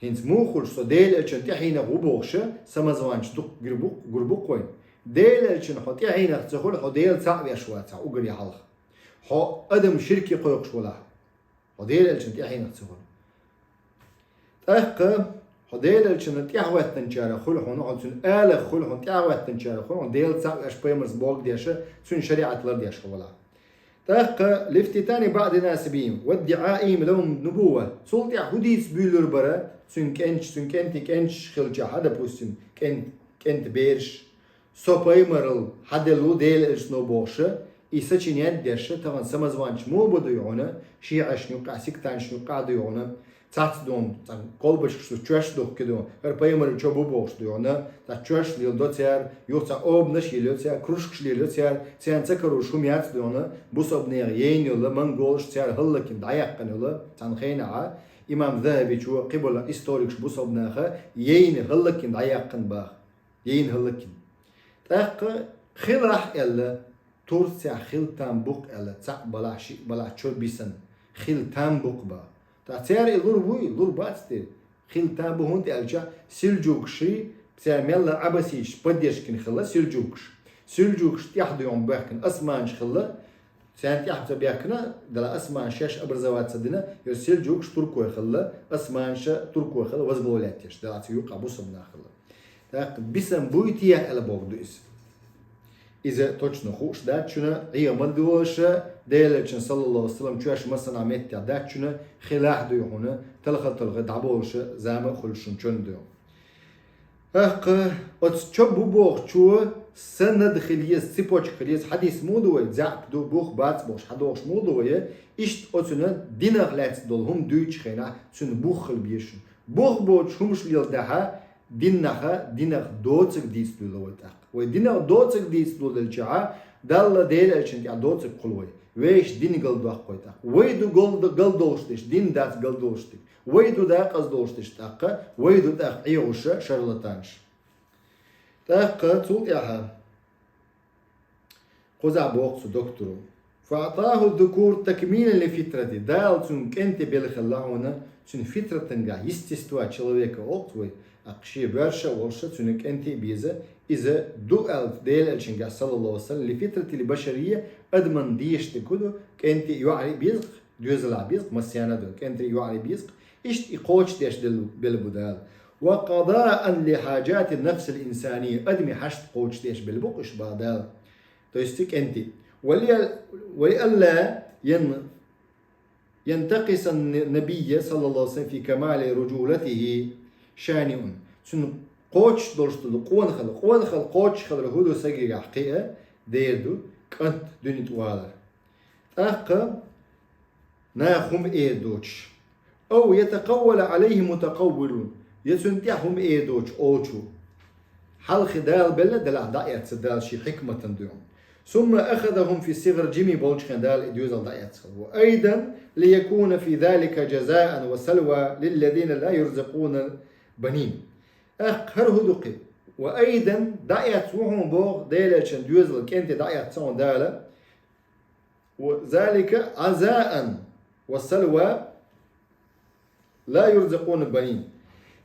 ХӀинца муха хуьлуш, со Делан элчанан тӀаьхьенах ву бохуша, самозванец дукха гур бу-, гур бу-кх вайна. Делан элчанан хьо тӀаьхьенах ца хуьлу, хьо Дела цхьаъ веш вацахь уггаре хьалха. Хьо адам ширке кхойкхуш валахь, хьо Делан элчанан тӀаьхьенах ца хуьлу. ТӀаккха хьо Делан элчанан тӀаьхьахӀоьттинчарах хуьлу хьуна, хьо цуьнан алах хуьлу хьуна, тӀаьхьахӀоьттинчарах хуьлу хьуна, Дела цхьаъ веш, пайхамарца бохург деш, цуьнан шариӀат лардеш хьо валахь. ТӀаккха لافتتان بعض الناس بهم وادعائهم لهم النبوة. Цул тӀаьхьа хӀун дийца буьйлур бара, цуьнан кӀенташ, цуьнан кӀентий кӀенташ хилчахьа, допустим, кӀент-, кӀентан бераш, со пайхамарал хьаделла ву Делан элчано бохуша, и сочинять деш, тахана самозванец муха бу дуй хьуна, шиӀашна юккъехь, сектанташна юккъехь дуй хьуна, цхьацца дуьйна, цхьа колбочкаш чу чоьш духкуш дуьйна, хӀара пайхамаран чо бу бохуш дуй хьуна, цхьа чоьш лело цара, юха цхьа обанаш лело цара, кружкаш лело цара, царна ца карош хӀума яц дуй хьуна, бусалба нехан яйна йолу, монголаша цара хӀаллакйина дӀаяьккхина йолу, цхьана хенахь, имам Захабичо, кхиболу историкаша бусалба наха яйна хӀаллакйина дӀаяьккхина боху. Яйна хӀаллакйина. ТӀаккха хилахь аьлла, Турцехь хила там бу-кх аьлла, цхьаъ балахь, шиъ балахь чо бисина, хила там бу-кх боху. Ткъа цара и лур вуй, лур бац те. Хила там бу, хӀунда аьлча сельджукаший, цара мелла Ӏабаситаш поддержка йина хилла сельджукаш. Сельджукашна тӀехь дуй хьуна баьхкина османаш хилла, царна тӀехь ца баьхкина, делахь османаш шаьш образоваться дина, йо сельджукаш туркой хилла, османаш туркой хилла возглавлять еш, делахь цу юккъехь бусалба нах хилла. ТӀаккха бисина буй те аьлла бохург ду иза. Иза точно хууш дац шуна, Ӏеха ма долуша, Делан элчанан, саллаллаху Ӏалайхи ва саллам, чоьш массанхьа меттехь дац шуна, хилахь дуй хьуна, талха-талхе дӀаболуша зама а хуьлу шуна чунна дуй. ТӀаккха оцу чо бу бохучо санад хила еза, цепочка хила еза, хьадис муха ду вай, заӀап ду, бух бац бохуш, хьадохуш муха ду вай, иштта оцунна динах лаьцна долу хӀума дуьйцучу хенахь, цуьнан бух хила беза шуна. Бух боцуш хӀумаш леладахь, диннаха, динах доцург дийца дуьйло вай тӀаккха. Вай динах доцург дийца дуьйло делчахьа, Далла, Делан элчанна тӀехь доцург кхуллу вай. Вешан дин галдоккху вай тӀаккха. Вай ду гал-, галдолуш дерш, дин дац галдолуш дерг. Вай ду декъаза долуш дерш тӀаккха, вай ду тӀаккха Ӏехуша шарлатанаш. ТӀаккха цул тӀаьхьа кхузахь боху цу докторо. فأعطاه الذكور تكميلا لفطرته. Дала цунна кӀентий белла хилла хьуна, цуьнан фитратангахь, естества человека олу вай, а шен боьрша а волуш, цуьнан кӀентий а беза, иза ду аьлла Делан элчангахь, саллаллаху алейхи ва саллям, لفطرة البشرية, адаман дезаш дерг хӀун ду, кӀентий йоӀарий беза-кх, доьзалехь беза-кх, массарна а ду, кӀентий йоӀарий беза-кх, иштта и кхочушдеш делла белла бу Дала. وقضاء لحاجات النفس الإنسانية, адамийн хьашт кхочушдеш белла бу-кх уьш бах Дала. То есть кӀентий. ولئلا ين- ينتقص النبي صلى الله عليه وسلم في كمال رجولته شانئ. Цуьнан кхочуш долуш долу къонахалла, къонахалла кхочуш хилар хӀун ду, сагегахь кхиа дер ду, кӀант дуьнен тӀе валар. ТӀаккха наха хӀума эр доцуш. أو يتقول عليه متقول, я цунна тӀехь хӀума эр доцуш олучу. Хьалхе Дала белла делахь дӀаэцна Дала шен хьикматана дуьхьал. ثم أخذهم في الصغر, жимий болчу хенахь Дала и доьзал дӀаэцна. وأيضا ليكون في ذلك جزاء وسلوى للذين لا يرزقون بنين. ТӀаккха хӀара хӀун ду кхин? وأيضا, дӀаэцна ву хьуна боху Делан элчан доьзал, кӀентий дӀаэцна хьуна Дала. وذلك جزاء وسلوى لا يرزقون بنين.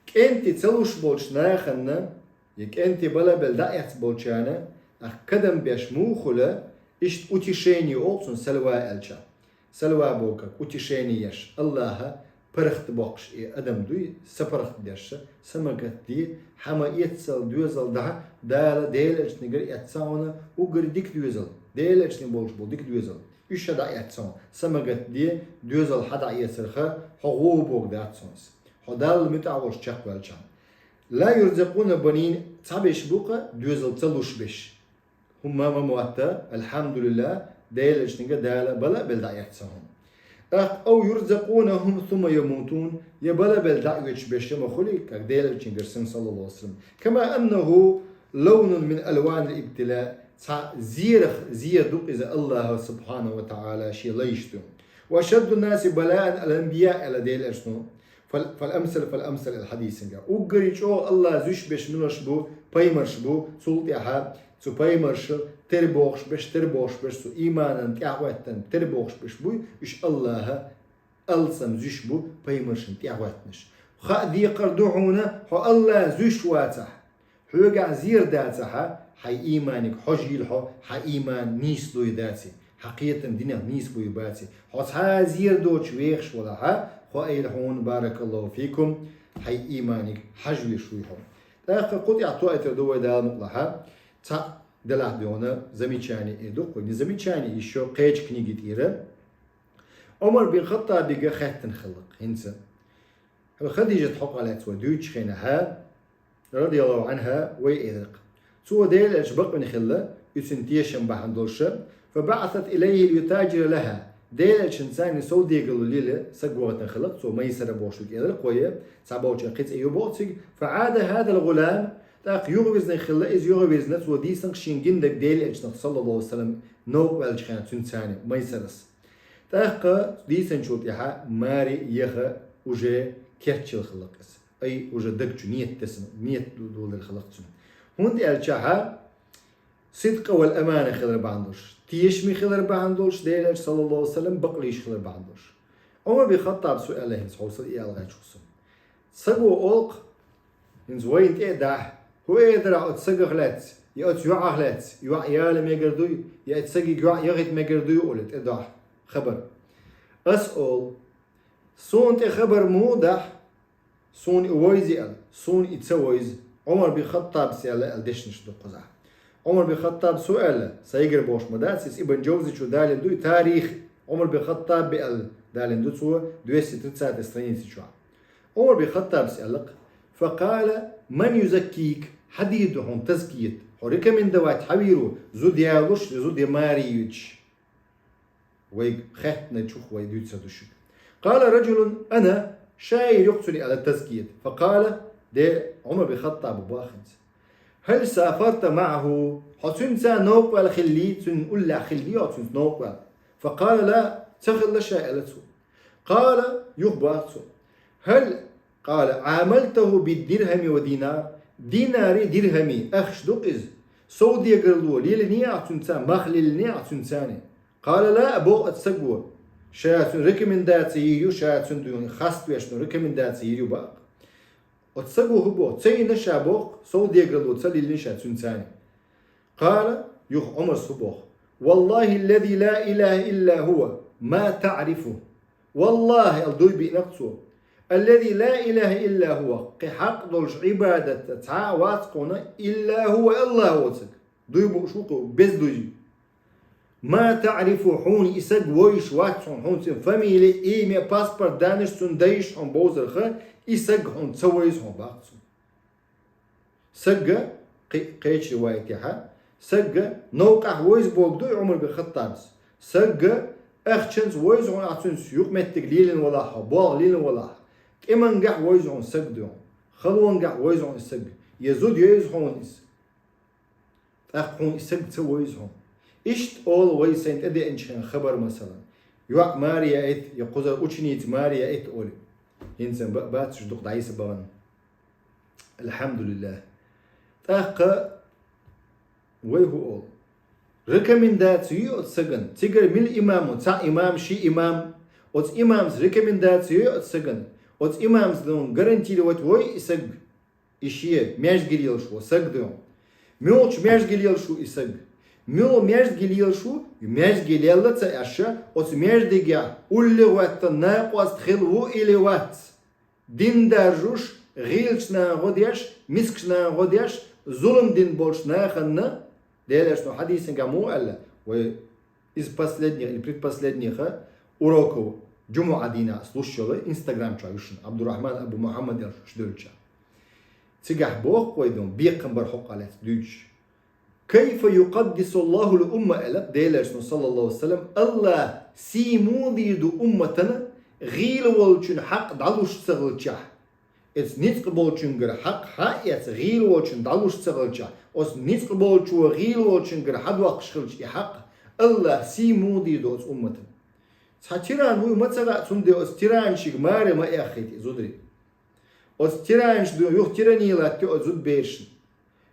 КӀентий ца луш болчу нахана, я кӀентий бала а белла дӀаэцна болчарна, ахь кадам беш муха хуьлу, иштта утешение олу цунна, сальва аьлча. Сальва боху утешение еш. Аллаха паргӀат боккхуш и адам дуй, са паргӀат деш, са магатде, хьан ма эццал доьзал дахьа, Дала Делан элчанегара эцна хьуна уггар дика доьзал, Делан элчанегара болуш болу дика доьзал. Уьш хьан дӀаэцна хьуна, са магатде, доьзал хьан дӀаэцарх хьо гӀо боху дац хьуна. Хьо Далла муьтӀахь волуш чекхваьлча. لا يرزقون بنين, цхьаберш бу-кх доьзал ца луш берш. ХӀумма ма мотта, алхьамдулиллахӀ, Делан элчанегара Дала бала а белла дӀаэцна хьуна. ТӀаккха أو يرزقونهم ثم يموتون, я бала а белла дӀаоьцуш берш ма хуьлий, как Делан элчанегара санна, саллаллаху алейхи ва саллям. كما أنه لون من ألوان الابتلاء, цхьа зерах зер ду-кх иза Аллаха субхьанаху ва таӀала шен лайшна. وأشد الناس بلاء الأنبياء аьлла Делан элчано. فال- فالأمثل فالأمثل аьлла хьадисангахь. Уггаре чӀогӀа Аллаха зуьйш берш муьлш бу, пайхамарш бу, цул тӀаьхьа цу пайхамарша тера бохуш берш, тера бохуш берш, цу ийманан тӀаьхьахӀоьттина тера бохуш берш буй, уьш Аллаха алсам зуьйш бу пайхамаршна тӀаьхьахӀоьттинарш. Хаа декхар ду хьуна, хьо Аллаха зуьйш вацахь, хьоьгахь зер дацахьа, хьайн ийманиг хьожийла хьо, хьан ийман нийса дуй даций, хьан кхетам динах нийса буй баций. Хьо цхьа а зер доцуш вехаш валахьа, хьо айла хьуна, баракаллаху фикум, хьайн ийманиг хьажа веш вуй хьо. ТӀаккха кху тӀехь тоуьйтур ду вай Дала мукъалахьа, цхьаъ делахь дуьхьал замечание эр ду-кх вай. Не замечание, ещё кхечу книги тӀера. Ӏумар бин Хаттабига хаьттина хиллакх хӀинца. Хьо Хадижат хьокъехь лаьцна вай дуьйцучу хенахьа, радияллаху Ӏанха, вай элира-кх. Цо Делан элча бакъвина хилла, уьцун тешам бахьана долуша, فبعثت إليه ليتاجر لها. Делан элчанца цхьаьна совдегарло лела саг вахийтина хиллакх, цо Майсара бохуш верг элира-кх вай, цхьаболчара кхин цӀе ю боху цига. فعاد هذا الغلام, тӀаккха юхавирзина хилла иза, юхавирзина цо дийцина-кх шена гина дерг Делан элчанах, саллаллаху Ӏалайхи ва саллам, новкъа ваьллачу хенахь цуьнца цхьаьна, Майсарас. ТӀаккха дийцинчул тӀаьхьа маре яха уже кечйина хиллакх иза. Ай, уже даг чу нийят тесна, нийят ду-, доладелла хиллакх цуьнан. ХӀунда аьлча хьа сидкъа вал амана хилар бахьана долуш, тешаме хилар бахьана долуш, Делан элча, саллаллаху Ӏалайхи ва саллам, бакълуьйш хилар бахьана долуш. Ӏумар бин Хаттаба цо аьлла хӀинца хьовсал и аьлла гӀерташ ву со. Саго олу-кх, хӀинца вайна тӀе а дахьа, хӀун эр дара оцу сагах лаьцна, я оцу йоӀах лаьцна, йоӀ яла мегар дуй, я оцу сагига йоӀ яхийта мегар дуй олий тӀе дахьа хабар. Ас олу, суна тӀе хабар муха дахьа, суна и вевзий аьлла, суна и ца вевза, Ӏумар бин Хаттабас аьлла аьлла дешнаш ду кхузахь. Ӏумар бин Хаттаба цо аьлла, сайгара бохуш ма дац иза, Ибн Джавзичо далийна ду и тарих, Ӏумар бин Хаттаба бен аьлла далийна ду цо, двести тридцатой страница чохь. Ӏумар бин Хаттабас аьлла-кх: «Факъала ман юзаккик?» Хьан дийр ду хьуна тазкият? Хьо рекомендовать хьан вийр ву, зуда ялуш, зуда я маре йоьдуш? Вайга хаьттинчух вай дуьйцур ду шуьга. Къала раджулун ана, ша йийр ю-кх цунна аьлла тазкият. Факъала, де, Ӏумар бин Хаттаба боху хӀинца: «Хьал сафарта маӀаху?» Хьо цуьнца новкъа ваьлла хиллий, цуьнан уллехь хиллий хьо цуьнца новкъа ваьлла? Факъала ла, ца хилла ша аьлла цо. Къала, юха боху цо: «Хьал, къала, Ӏамалтаху биддирхьами ва динар?» Динари дирхьами ахча ду-кх иза. Совдегарло лелиний ахь цуьнца, мах лелиний ахь цуьнцани? Къала ла, боху оцу саго. Ша цуьнан рекомендаци йийр ю, ша цуьнан дуьйна хаставеш ду, рекомендаци йийр ю бакъ. Оцу саго хӀун боху? Ца йина ша боху, сов дегарло ца лиллина ша цуьнан царна. Къала, юха Ӏумарс хӀун боху? Валлахи аллази ла илаха илла хӀува, ма таӀрифу. Валлахи, аьлла дуй биънакъ цо. Аллази ла илаха илла хӀува, кхин хьакъ долуш Ӏибадат цхьа а вац кхуна, илла хӀува, Аллах воцург. Дуй бууш ву кху, беза дуй. Ма таӀрифу, хьуна и саг вовзаш вац хьуна, хьуна цуьнан фамили, ийме, паспорт данаш цуьнан дайша хьуна бовзарх, и саг хьуна ца вовза хьуна бакъ цо. Сагга, кхи-, кхечу риваятехьа, сагга новкъахь вовза боху ду и Ӏумар бин Хаттабас. Сагга ахчанца вовза хьуна, ахь цуьнца юкъаметтиг лелийна валахь хьо, болх лелийна валахь, тӀемангахь вовза хьуна саг ду хьуна, халонгахь вовза хьуна и саг, я зуда йовза хьуна иза. ТӀаккха хьуна и саг ца вовза хьуна. Иштта олу вай сайн тӀедеанчу хенахь хабар, масалан, йоӀ маре яийта, я кхузара ученица маре яийта олий. ХӀинца ба-, бац уьш дукха дӀасабахана. Алхьамдулиллах. ТӀаккха вай хӀун олу? Рекомендаци ю оцу сагана. Цигара мила имам ву? Цхьа имам, ши имам. Оцу имамца рекомендаци ю оцу сагана. Оцу имамца гарантировать вой и саг. И шен маьждиге лелаш ву саг ду. Муьлхачу маьждиге лелаш ву и саг? Муьлха маьждиге лелаш ву? Маьждиге лелла ца аьлча, оцу маьждигехь улле гӀоьттина накъост хилла ву или вац? Дин даржош, гӀийлачу нахана гӀо деш, мискачу нахана гӀо деш, зулам дина болчу нахана, Делан элчано хьадисангахь муха аьлла, вай из последних или предпоследних уроков жумӀа дийнахь слушала Instagram чохь ю шуна, Абдурахман Абу Мухаммад аьлла шу дуьллучохь. Цигахь боху вай ду, бекхам бар хӀокху лаьцна дуьйцуш. Кайфа юкъаддисуллахул умма аьлла Делан элчано, саллаллаху алейхи ва саллям, Аллах сий муха дийр ду умматана, гӀийла волчун хьакъ дӀалуш ца хилчахь. Эцу ницкъ болчуьнгара хьакъ хьа а эцна, гӀийла волчун дӀалуш ца хилча, оцу ницкъ болчо гӀийла волчуьнгара хьадоккхуш хилча и хьакъ, Аллах сий муха дийр ду оцу умматана. Цхьа тиран вуй ма ца хаьа, цундела оцу тиранашка маре ма эххийта и зударий. Оцу тиранаш ду юха тиране латти оцу зудаберашна.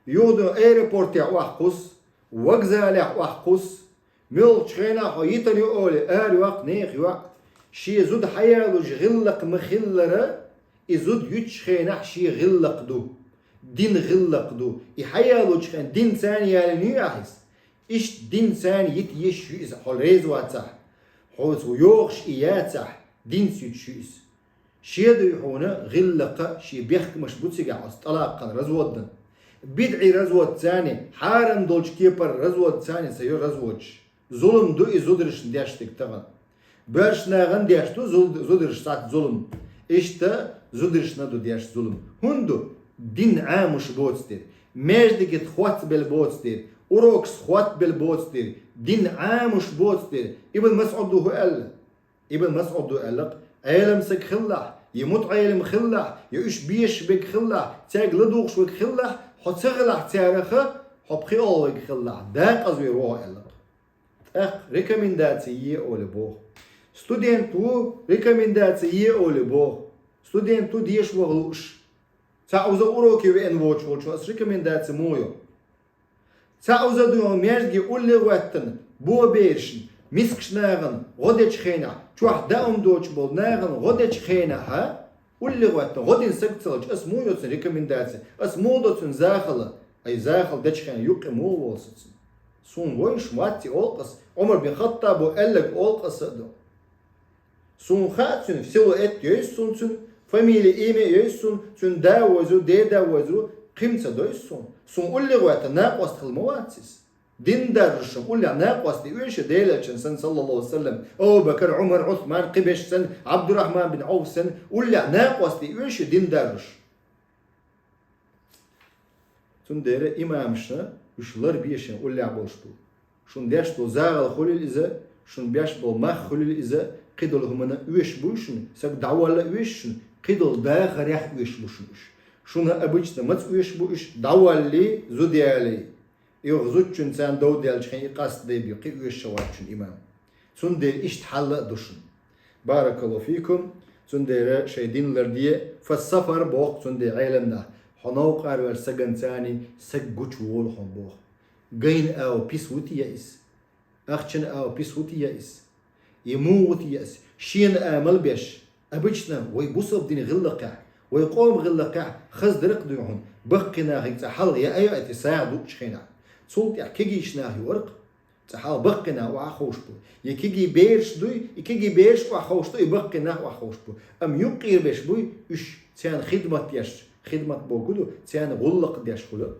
Юха ду аэропортехь охьакхуссу, вокзалехь охьакхуссу, муьлххачу хенахь хьо йитина ю олий, ара йоккху нехан йоӀ. Шен зуда хьаялуш гӀиллакх ма-хиллара, и зуда юьтучу хенахь шен гӀиллакх ду. Дин гӀиллакх ду. И хьаялучу хенахь динца ялийна ю ахь иза? Иштта динца йита йиш ю иза, хьо реза вацахь, хьоца йогӀуш и яцахь, динца юьтуш ю иза. Шен дуй хьуна гӀиллакха, шен бехкамаш бу цигахь оцу тӀалакъан, разводдан. БидӀи разводца, хьарам долчу кепара разводца ца йо разводаш. Зулам ду и зударшна деш дерг тахана. Боьрша нахана деш ду зул-, зударша схьа зулам. Иштта зударшна ду деш зулам. ХӀунда ду? Дин Ӏамош боцу дерг. Маьждиге тӀе хоттабелла боцу дерг. Урокашца хоттабелла боцу дерг. Дин Ӏамош боцу дерг. Ибн МасӀуда хӀун аьлла? Ибн МасӀуда аьлла-кх: Ӏелам саг хилалахь, я мутаӀелам хилалахь, я уьш безаш верг хилалахь, цаьрга ладугӀуш верг хилалахь, хьо ца хилахь цаьрах, хьо пхоьалгӀа верг хилалахь, декъаза вер ву хьо аьлла-кх. ТӀаккха рекомендаци е олий боху. Студент ву, рекомендаци е олий боху. Студент ву, деша ваха лууш. Цхьа уза уроке веана воцуш волчо ас рекомендаци муха йо? Цхьа уза дуьйна маьждиге улле гӀоьттина, бо берашна, мискачу нахана гӀо дечу хенахь, чохь даим доцуш болу нахана гӀо дечу хенахь, хьа? Улле гӀоьттина, гӀо дина саг ца хилча, ас муха йо цуьнан рекомендаци, ас муха до цуьнан захала, ай захала дечу хенахь юккъе муха волу со цуьнан? Суна вовзаш вац и олу ас, Ӏумар бин Хаттабо аьлларг олу ас а до. Суна хаьа цуьнан, силуэт йовза суна цуьнан, фамили, имя йовза суна, цуьнан да вовза ву, деда вовза ву, кхин ца дойза суна. Суна улле гӀоьттина накъост хилла ма вац иза. Дин даржош уллехь накъост и оьшу Делан элчан санна, саллаллаху алейхи ва саллям, Абу Бакр, Ӏумар, Ӏусман, кхиберш санна, Ӏабдуррахман бин Ӏауф санна, уллехь накъост и оьшу дин даржош. Цундела имамашна уьш ларбе шайн уллехь болуш бу. Шун деш долу захала хуьлийла иза, шун беш болу мах хуьлийла иза, кхидолу хӀуманна оьшуш бу шуна, саг дӀавалла оьшуш шуна, кхидолу дахарех оьшуш бу шуна уьш. Шуна обычно маца оьшуш бу уьш, дӀаваллий, зуда ялий. И юха зудчун царна дов даьллачу хенахь и къастадайбе, кхин оьшуш ца вац шуна имам. Цундела иштта хьал а ду шуна. Баракаллаху фикум. Цундела шайн дин ларде, фассафар боху цундела Ӏеламнаха. Хьо новкъа араваьллачу сагана царний саг гучуволу хьуна боху. Гайна агӀо пис ву те иза? Ахчан ава пис хӀу тӀе я из? И муха тӀе я из? Шена амал беш, обычно вай бусалба дина гӀиллакхехь, вай къоман гӀиллакхехь хаза дерг дуй хьуна, баккхий нахага цкъа хьалха яа а йоуьйту сагӀа дуучу хенахь. Цул тӀаьхьа кегийчу наха юург, цкъа хьалха баккхий нах охьаховш бу. Я кегий бераш дуй, и кегий бераш охьаховш ду, и баккхий нах охьаховш бу. Амма юккъера берш буй, уьш царна хидмат деш, хидмат бохург ду, царна гӀуллакх деш хуьлу.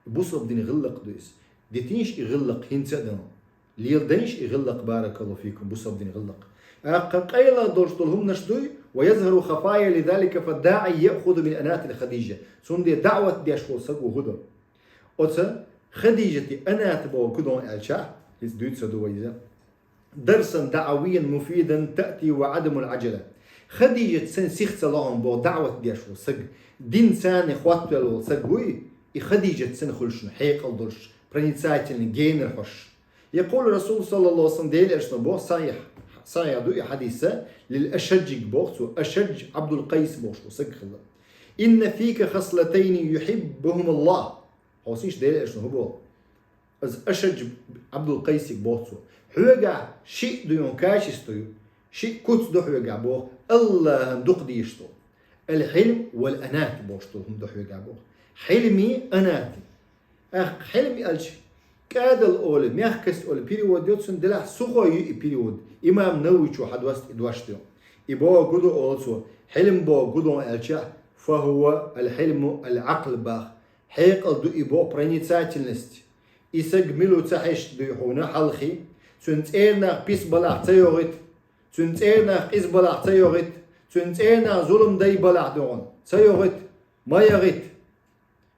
Бусалба дина гӀиллакх ду иза. Дитийша и гӀиллакх хӀинца а дан. Леладайша и гӀиллакх, баракаллаху фикум, бусалба дина гӀиллакх. ТӀаккха къайлагӀа долуш долу хӀуманаш дуй, ويظهر خفايا لذلك فالداعي يأخذ من أناة خديجة. Цундела даӀват деш волу саг ву хӀу ду. Оцу Хадижатан анат бохург хӀу ду аьлча, иза дуьйцур ду вай иза. درسا دعويا مفيدا تأتي وعدم العجلة. Хадижат санна сих ца ло хьуна боху даӀват деш волу саг, дин царна хӀоттавелла волу саг вуй, и Хадижат санна хуьлуш хьекъал долуш, проницательный, генара хьожуш. يقول الرسول صلى الله عليه وسلم, Делан Элчано боху, сахьихь, сахьихь ду и хьадис, лил Ашаджиг боху цо, Ашадж Абдул Къайс бохуш волу саг хилла. إن فيك خصلتين يحبهما الله. Хьо сиш Делан Элчано хӀу боху? Иза Ашадж Абдул Къайсига боху цо. Хьоьгахь шиъ дуй хьуна качество ю, шиъ куц ду хьоьгахь боху, Аллахьан дукха дезаш долу. Аль-хьилм валь-анат бохуш долу хӀума ду хьоьгахь боху. Хьилми, анати. ТӀаккха хьилми аьлча, кӀадал олу, мягкость олу перевод йо цунна, делахь сухой ю и перевод. Имам Нававичо хьадоста и дош ду. И бохург хӀу ду олу цо, хьилм бохург хӀу ду аьлча, فهو الحلم العقل боху. Хьекъал ду и боху, проницательность. И саг мила ву ца хьешна дуй хьуна хьалхе, цуьнан цӀера нах пис балахь ца йогӀуьйту, цуьнан цӀера нах къиза балахь ца йогӀуьйту, цуьнан цӀера нах зулам дай балахь дуй хьуна ца йогӀуьйту, ма ягӀуьйту.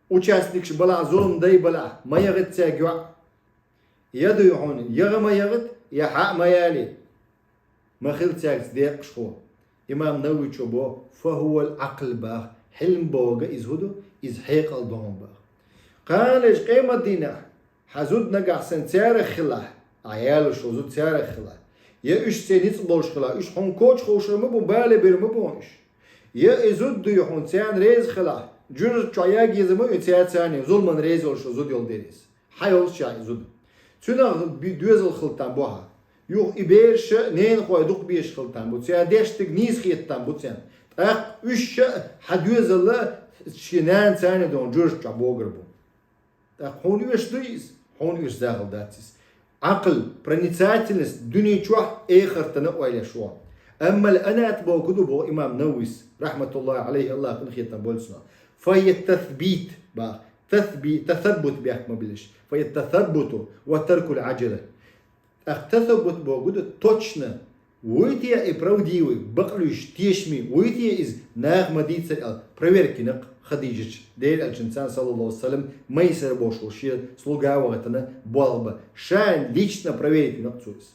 Участникаш балахь, зулам дай балахь, ма ягӀуьйту цаьрга йоӀ. Я дуй хьуна, ягӀа ма ягӀуьйту, я хьаъ ма ялий. Ма хила цаьрца декъашхо. Имам Нававичо боху, فهو العقل боху, хьилм бохург иза хӀу ду, иза хьекъал ду хьуна боху. Кхана леш къемат дийнахь, хьан зуда нагахь санна царах хилахь, ахь ялош волу зуда царах хилахь, я уьш церан ницкъ болуш хилахь, уьш хьуна кочаховшур ма бу, бала бер ма бу уьш. Я и зуда дуй хьуна царна реза хилахь, жуьжат чохь яга еза ма ю цаьрца, царна зуламан реза йолуш волу зуда йолу дерриг. Хьан йолчохь и зуда. Цуьнах би-, доьзал хила там бу хьан. Юха и бераш а, ненахой дукха безаш хила там бу. Церан деш дерг нийса хета там бу царна. ТӀаккха уьш а хьан доьзал а шен нана царна догӀу жуьжат чохь богур бу. ТӀаккха хьуна оьшуш дуй иза? Хьуна оьшуш захал дац иза. Акъл, проницательность дуьне чохь а, эхартана а ойла еш ву. Амма анат бохург хӀу ду боху имам Нававис, рахматуллахи алейхи, Аллах къинхетам бойла цунах. فهي التثبيت боху. Тасби-, тасаббут бехк ма билаш. فهي التثبت وترك العجلة. ТӀаккха тасаббут бохург хӀу ду, точно вуй те и правдивый, бакълуьйш, тешаме вуй те иза, наха ма дийцара аьлла, проверка йина-кх Хадижатчо, Делан Элчанца, саллаллаху алейхи ва саллям, Майсара бохуш волу шен слуга вахийтина болх бан. Ша лично проверить йина-кх цо иза.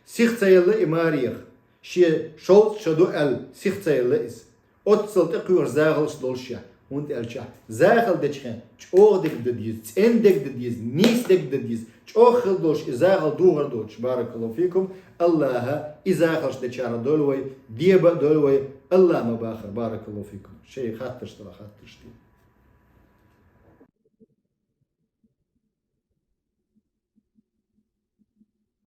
Сих ца елла и марех, шен шовзткъа шо ду аьлла, сих ца елла иза. Оццул тӀекхоьхьуш захалш долуш я, хӀунда аьлча захал дечу хенахь чӀогӀа дерг дан деза, цӀена дерг дан деза, нийса дерг дан деза, чӀогӀа хила долуш и захал духар доцуш, баракаллаху фикум, Аллаха и захалш дечарах дойла вай, деба а дойла вай, Аллах ма бахара, баракаллаху фикум. Шайн хаттарш дара, хаттарш дара.